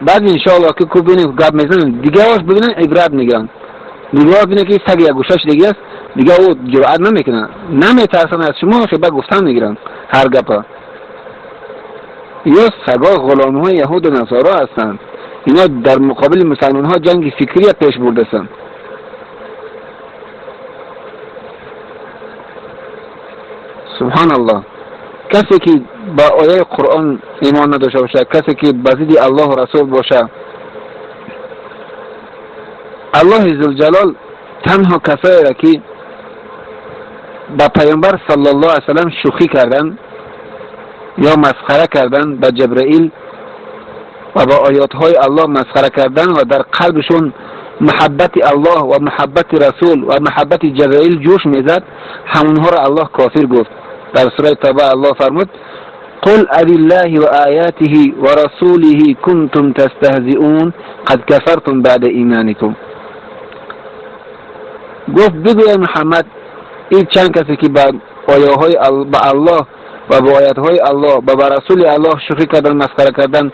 Баъд иншоаллоҳ ки ку бинем гап мезанем, дигараш бибинанд, ибрат мегиранд. Дигараш бинанд, ки саг як гӯшаш дига аст, дига ӯ ҷуръат намекунад, наметарсанд аз шумо, хиба гуфтан мегиранд ҳар гапа. Ё сагҳо ғуломҳои яҳуду насоро ҳастанд. Ино дар муқобили мусалмонҳо ҷанги фикрия пеш бурдастанд. Субҳаналлоҳ. Касе ки ба ояи Қуръон имон надошта бошад, касе ки ба зидди Аллоҳу Расул бошад, Аллоҳи Зулҷалол танҳо касоеро ки ба Пайғамбар саллаллоҳу алайҳи васаллам шӯхӣ карданд ё масхара карданд, ба Ҷабраил ва ба оятҳои Аллоҳ масхара кардан ва дар қалбишон муҳаббати Аллоҳ ва муҳаббати Расул ва муҳаббати Ҷабраил ҷӯш мезад, ҳамонҳоро Аллоҳ кофир гуфт. Дар сураи Тавба Аллоҳ фармуд: قل أبالله وآياته ورسوله كنتم تستهزئون قد كفرتم بعد إيمانكم. گفت بگوی محمد، این چند کسی که به آیه‌های به الله و به آیت‌های الله و به رسول الله شوخی کردن، مسخره کردن،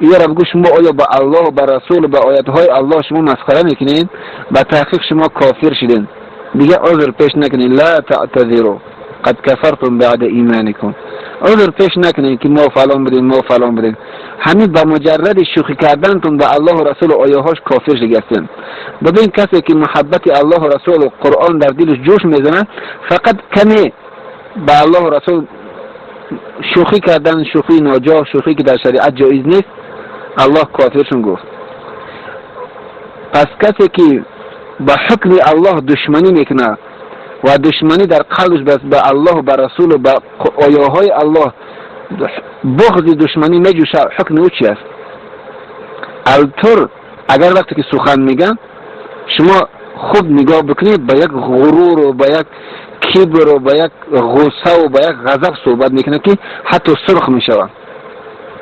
یا بگو شما آیا به الله و به رسول و به آیت‌های الله شما مسخره میکنین؟ به تحقیق شما کافر شدین، دیگه عذر پیش نکنین. لا تعتذروا قد كفرتم بعد ایمانكم. عذر پیش نکنین که ما فلان بودیم، ما فلان بودیم. همین به مجرد شوخی کردنتون به الله و رسول و آیه‌هاش کافر شدین. ببین کسی که محبت الله و رسول و قرآن در دلش جوش میزنه، فقط کمی به الله و رسول شوخی کردن، شوخی ناجا، شوخی که در شریعت جایز نیست، الله کافرشون گفت. پس کسی که به حکم الله دشمنی میکنه و دشمنی در قلبش بس به الله و به رسول و به آیه‌های الله بغض دشمنی میجوشه، حکم او چی است؟ الطور اگر وقتی که سخن میگن شما خوب نگاه بکنید، با یک غرور و با یک کبر و با یک غصه و با یک غضب صحبت میکنه که حتی سرخ میشوند.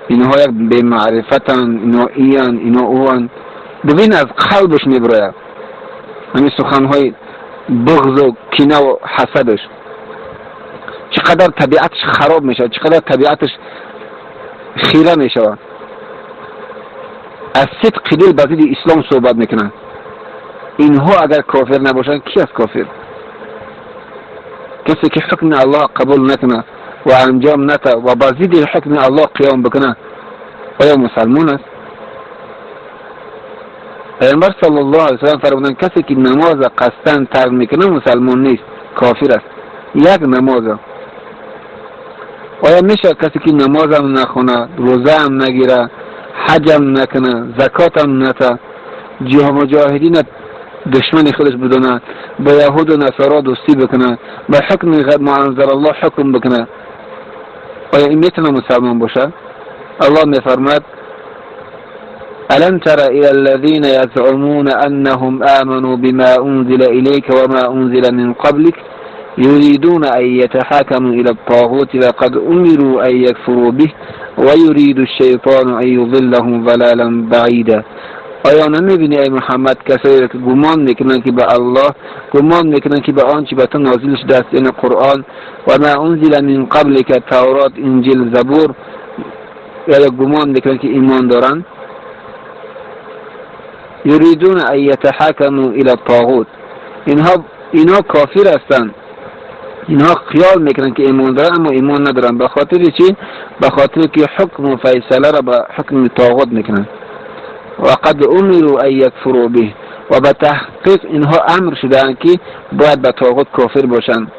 اینها یک بی‌معرفتن، اینا ایان، اینا اوان. ببین از قلبش میبراید همین سخنهای بغض و کینه و حسدش، چقدر طبیعتش خراب میشود، چقدر طبیعتش خیره میشود. از صدق دل به ضد اسلام صحبت میکنند. اینها اگر کافر نباشند کی از کافر؟ کسی که حکم الله قبول نکنه و انجام نده و با ضد حکم الله قیام بکنه، آیا مسلمان است؟ پیامبر صلی الله علیه وسلم فرمودند کسی که نماز قصداً ترک میکنه مسلمان نیست، کافر است. یک نماز. آیا میشه کسی که نماز هم نخونه، روزه هم نگیره، حج هم نکنه، زکات هم نده، مجاهدین دشمن خودش بدونه، با یهود و نصارا دوستی بکنه، با حکم ما انزل الله حکم بکنه، آیا این میتونه مسلمان باشه؟ الله میفرماد: ألم تر إلى الذين يزعمون أنهم آمنوا بما أنزل إليك وما أنزل من قبلك يريدون أن يتحاكموا إلى الطاغوت وقد أمروا أن يكفروا به ويريد الشيطان أن يضلهم ضلالا بعيدا. آیا نمیبینی ای محمد کسایی که گمان میکنند که به الله، گمان میکنند که به آنچه به تو نازل شده است، یعنی قرآن، و ما انزل من قبلک، تورات، انجیل، زبور، یا گمان میکنند که ایمان دارند؟ یریدون ان یتحاکموا الی الطاغوت. اینها کافر هستند، اینها خیال میکنند که ایمان دارند اما ایمان ندارند. به خاطر چی؟ به خاطر که حکم و فیصله را به حکم طاغوت میکنند. و قد امروا ان یکفروا به، و به تحقیق اینها امر شدند که باید به طاغوت کافر باشند،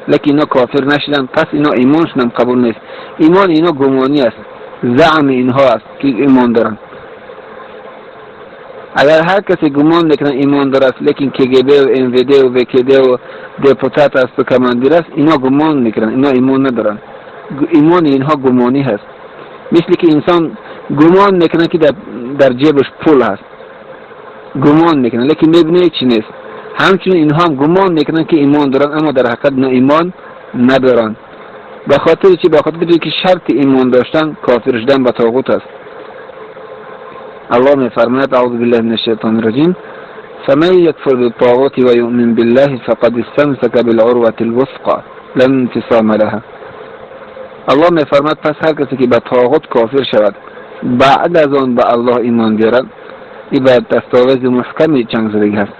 لیکن اینا کافر نشدند. پس اینا ایمانشون هم قبول نیست. ایمان اینا گمانی است، زعم اینها است که ایمان دارند. اگر هر کسی گمان میکنه ایمان دارد، لیکن KGB و NVD و VKD و депутат است و командир است، اینا گمان میکنن، اینا ایمان ندارن. ایمان اینها گمانی هست، مثل که انسان گمان میکنه که در جیبش پول هست، گمان میکنه لیکن میبینه چی نیست. همچنین اینها هم گمان میکنن که ایمان دارن اما در حقیقت نه ایمان ندارن. به خاطر چی؟ به خاطر که شرط ایمان داشتن کافر شدن به طاغوت است. الله میفرماید: اعوذ بالله من الشیطان الرجیم، فمن یکفر بالطاغوت و یؤمن بالله فقد استمسک بالعروة الوثقى لا انفصام لها. الله میفرماید پس هر کسی که به طاغوت کافر شود بعد از آن به الله ایمان بیارد، این به دستاویز محکمی چنگ زدگی هست.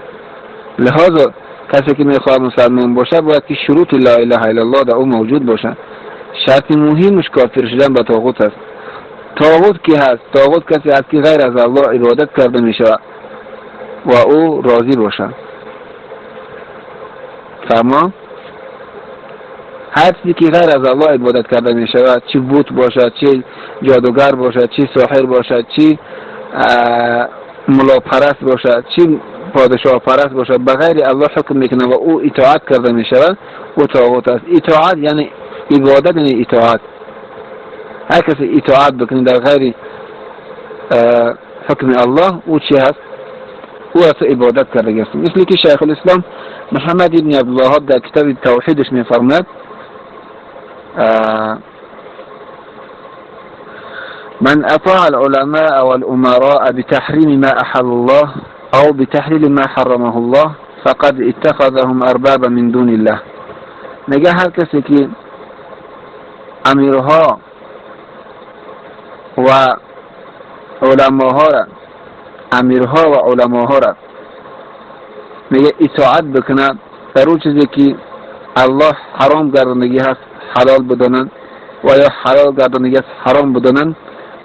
لحاظا کسی که میخواهد مسلمان باشه باید که شروط لا اله الا الله در او موجود باشه. شرط مهمش کافر شدن به طاغوت است. طاغوت کی هست؟ طاغوت کسی است که غیر از الله عبادت کرده میشود و او راضی باشه. فرما هر چیزی که غیر از الله عبادت کرده می شود، چی بت باشد، چی جادوگر باشد، چی ساحر باشد، چی ملاپرست باشد، چی پادشاه پرست باشد، به غیر الله حکم میکنه و او اطاعت کرده می شود، او طاغوت است. اطاعت یعنی عبادت، یعنی اطاعت. هر کسی اطاعت بکنه در غیر حکم الله، او چی هست؟ او از عبادت کرده است. مثل که شیخ الاسلام محمد ابن عبدالوهاب در کتاب توحیدش میفرماید: من أطاع العلماء والأمراء بتحريم ما أحل الله أو بتحليل ما حرمه الله فقد اتخذهم أربابا من دون الله. میگه هر کسی که امیرها و علماها را، امیرها و علماها را میگه اطاعت بکنه در اون چیزی که الله حرام گردانگی هست حلال بدانند و یا حلال گردانگی هست حرام بدانند،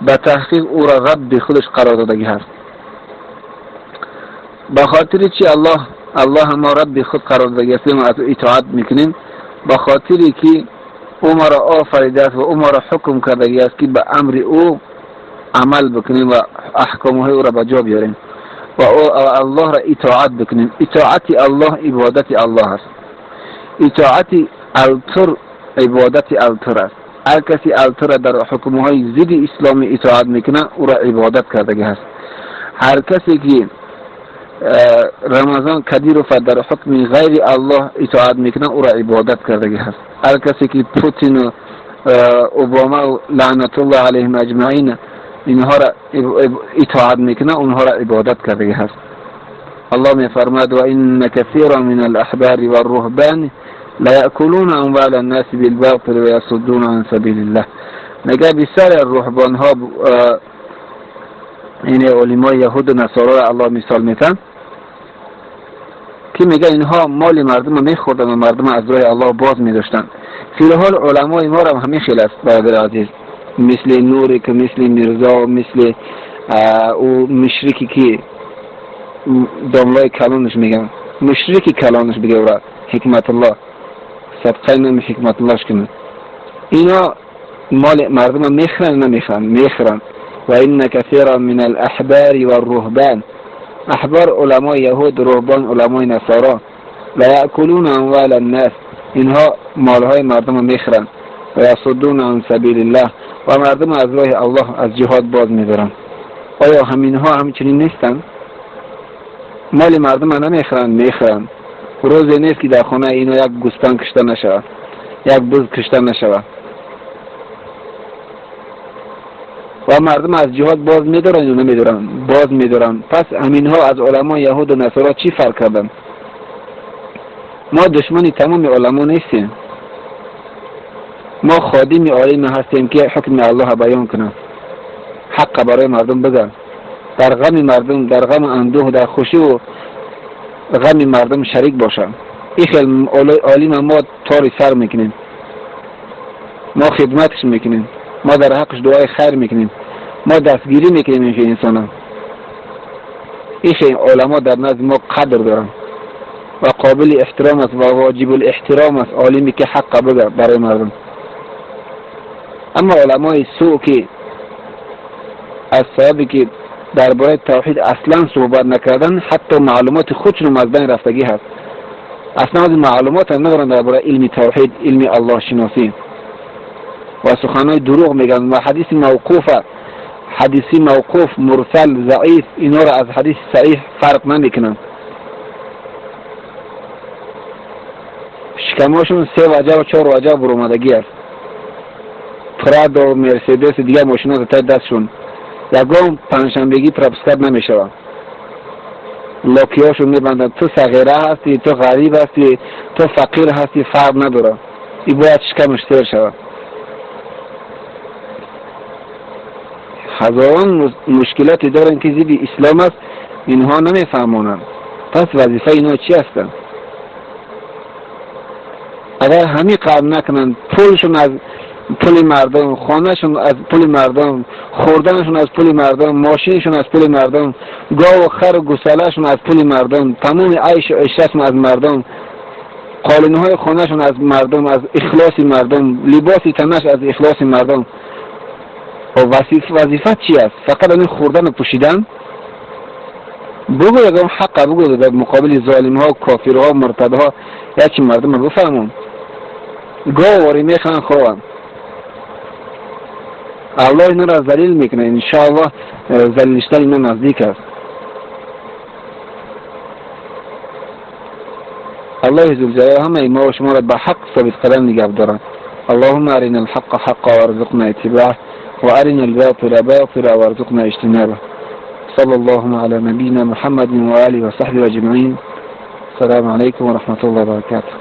به تحقیق او را رب خودش قرار دادگی هست. به خاطر چی الله ما رب خود قرار دادگی هست، ما از او اطاعت میکنیم؟ به خاطری که او ما را آفریده است و او ما را حکم کردگی است که به امر او عمل بکنیم و احکام های او را به جا بیاریم و الله را اطاعت بکنیم. اطاعت الله عبادت الله است. اطاعت التر عبادت التر است. هر کسی التر را در حکم های ضد اسلامی اطاعت میکنه او را عبادت کردگی هست. هر کسی که رمضان کدیروف در حکم غیر الله اطاعت میکنه او را عبادت کردگی هست. هر کسی که پوتین و اوباما و لعنت الله علیهم اجمعین اینها را اطاعت میکنه اونها را عبادت کردگی هست. الله میفرماد: و ان کثیرا من الاحبار والرهبان ليأكلون اموال الناس بالباطل ويصدون عن سبیل الله. میگه بسیار رهبان ها، یعنی علمای یهود و نصارا را الله مثال میتن که میگه اینها مال مردم رو میخوردن و مردم از راه الله باز میداشتن. فی الحال علمای ما را همین خیل است برادر عزیز، مثل نوری که مثل میرزا، مثل او مشرکی که داملای کلانش میگن، مشرکی کلانش بگه او را حکمت الله، صدقه نام حکمت اللهش کنه. اینا مال مردم میخرن نمیخرن؟ میخرن. و این کثیرا من الاحبار والرهبان، احبار علمای یهود، رهبان علمای نصارا، لا یأکلون اموال الناس، اینها مالهای مردم میخرن و یصدون عن سبیل الله، و مردم از راه الله از جهاد باز میدارن. آیا همینها همچنین نیستن؟ مال مردم نمیخرن؟ میخرن. روزی نیست که در خانه اینا یک گوسفند کشته نشود، یک بز کشته نشود. و مردم از جهاد باز میدارن یا نمیدارن؟ باز میدارن. پس همینها از علمای یهود و نصارا چی فرق کردن؟ ما دشمن تمام علما نیستیم، ما خادم عالم هستیم که حکم الله بیان کنه، حق برای مردم بگن، در غم مردم، در غم اندوه، در خوشی و غم مردم شریک باشن. این خیلی عالم ما تاری سر میکنیم، ما خدمتش میکنیم، ما در حقش دعای خیر میکنیم، ما دستگیری میکنیم این انسان ها. این خیلی علما در نزد ما قدر دارن و قابل احترام است و واجب الاحترام است عالمی که حق بگه برای مردم. اما علمای سوء که از سببی که درباره توحید اصلا صحبت نکردن، حتی معلومات خودشون از بین رفتگی هست، اصلا از معلومات هم ندارن درباره علم توحید، علم الله شناسی، و سخنای دروغ میگن و حدیث موقوفه، حدیثی موقوف، مرسل، ضعیف، اینا را از حدیث صحیح فرق نمیکنن. شکماشون 3 وجه و 4 وجه برومدگی است، پرادو، مرسدس، دیگه ماشینا تا دستشون، یگام پنجشنبگی پرپسکت نمیشود، لاکیاشون میبندن. تو صغیره هستی، تو غریب هستی، تو فقیر هستی، فرق نداره، این باید شکمش سیر شود. Ҳазорон мушкилоте доранд, ки зидди ислом аст, инҳо намефаҳмонанд. Пас вазифаи инҳо чӣ ҳастанд? Агар ҳамин қадр накунанд, пулшон аз пули мардум, хонашон аз пули мардум, хӯрданашон аз пули мардум, мошинашон аз пули мардум, гову хару гусалаашон аз пули мардум, тамоми айшу ишратшон аз мардум, қолинҳои хонашон аз мардум, аз ихлоси мардум, либоси танаш аз ихлоси мардум. Вазифа чи аст? Фақат ҳамин хӯрдану пӯшидан? Бугӯ, ягон ҳаққа бугӯ дар муқобили золимҳо, кофирҳо, муртадҳо, якчи мардумро бифаҳмон. Говворӣ мехоҳанд, хованд. Аллоҳ инро залил мекунад, иншоаллоҳ. Залил шудан ино наздик аст. Аллоҳи зулҷалол ҳамаи мо шуморо ба ҳақ собитқадам нигаҳ дорад. اللهم أرنا الحق حقا وارزقنا اتباعه، وأرنا الباطل باطلا وارزقنا اجتنابه. صلى الله على نبينا محمد وآله وصحبه أجمعين. السلام عليكم ورحمة الله وبركاته.